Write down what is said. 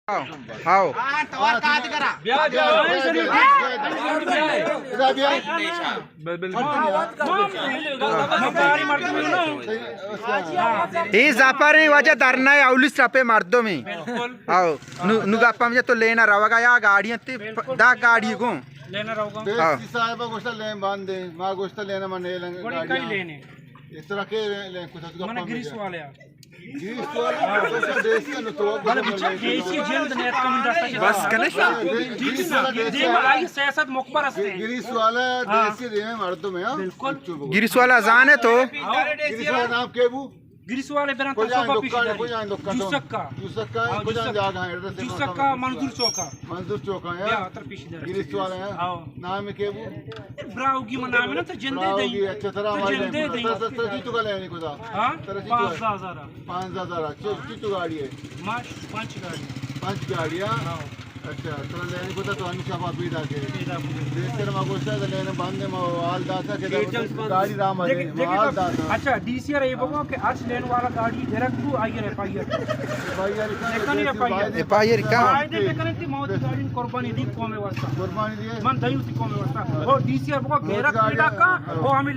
How, how. اے زپریں واجہ دھرنا ءِ اولی سرپے مردم ایں۔ ہاؤ۔ نو، نو گپ ہم تو لینا روگا یا گاڑی انت، دہ گاڑی گوں۔ لینا روگا۔ ہاؤ۔ ڈی سی صاحب گوشتا لین بند ایں، ما گوشتا لینا من نیلنگ گاڑی کئی لینے؟ اس طرح کے لین کتا تو من گپا گریس میں والے آ۔ گریس والے، تو دیسی ہے نا تو بلے بچا دیسی جلد نیت کم دستا چلا۔ بس کنش۔ ٹھیک ہے نا؟ دیم آئی سیاست مخبر ہستے۔ گریس والا دیسی دیم مردم ہے، ہاں؟ بالکل۔ گریس والا زانے تو؟ گریس والا نام کے بو؟ گریس والے بران تو کجا سوپا پیش دکان، داری۔ کجا دکان تو؟ جوسکا۔ جوسکا، ہاں، کجا جوسکا۔ جاگہ ہے؟ ایڈریس ہے جوسکا، منظور چوکا۔ منظور چوکا ہے؟ بیا، تر پیش داری۔ گریس والا ہے؟ ہاں۔ نام کے بو؟ براؤگی من نام ہے نا، تو جندے دیں۔ براؤگی، اچھا، ترا تو ہماری جندے دیں۔ ترا، ترا چی تو کا لینے کو تھا؟ ہاں؟ ترا چی تو پانچ ہزار۔ پانچ ہزار، اچھا، چی تو گاڑی ہے؟ ماش پانچ گاڑی۔ پانچ گاڑی، ہاں؟ ہاں۔ اچھا، ترا لینے کو تھا تو ہمیں شفا پیدا کے۔ پیدا کو۔ دیکھ کر ما گوشتا کہ لینے بند ما حال داتا کہ گاڑی رام آ دیکھ، دیکھ، حال داتا۔ اچھا، ڈی سی آر اے بگو کہ اچ لین والا گاڑی ڈائریکٹ تو آئی are F I are. F I R کا؟ ایف آئی آر کا؟ فائدے بکنے تی موت گاڑی قربانی دی قوم واسطہ۔ قربانی دی۔ من دایو تی قوم واسطہ۔ وہ ڈی سی آر بگو غیرت پیدا کا، وہ ہمیں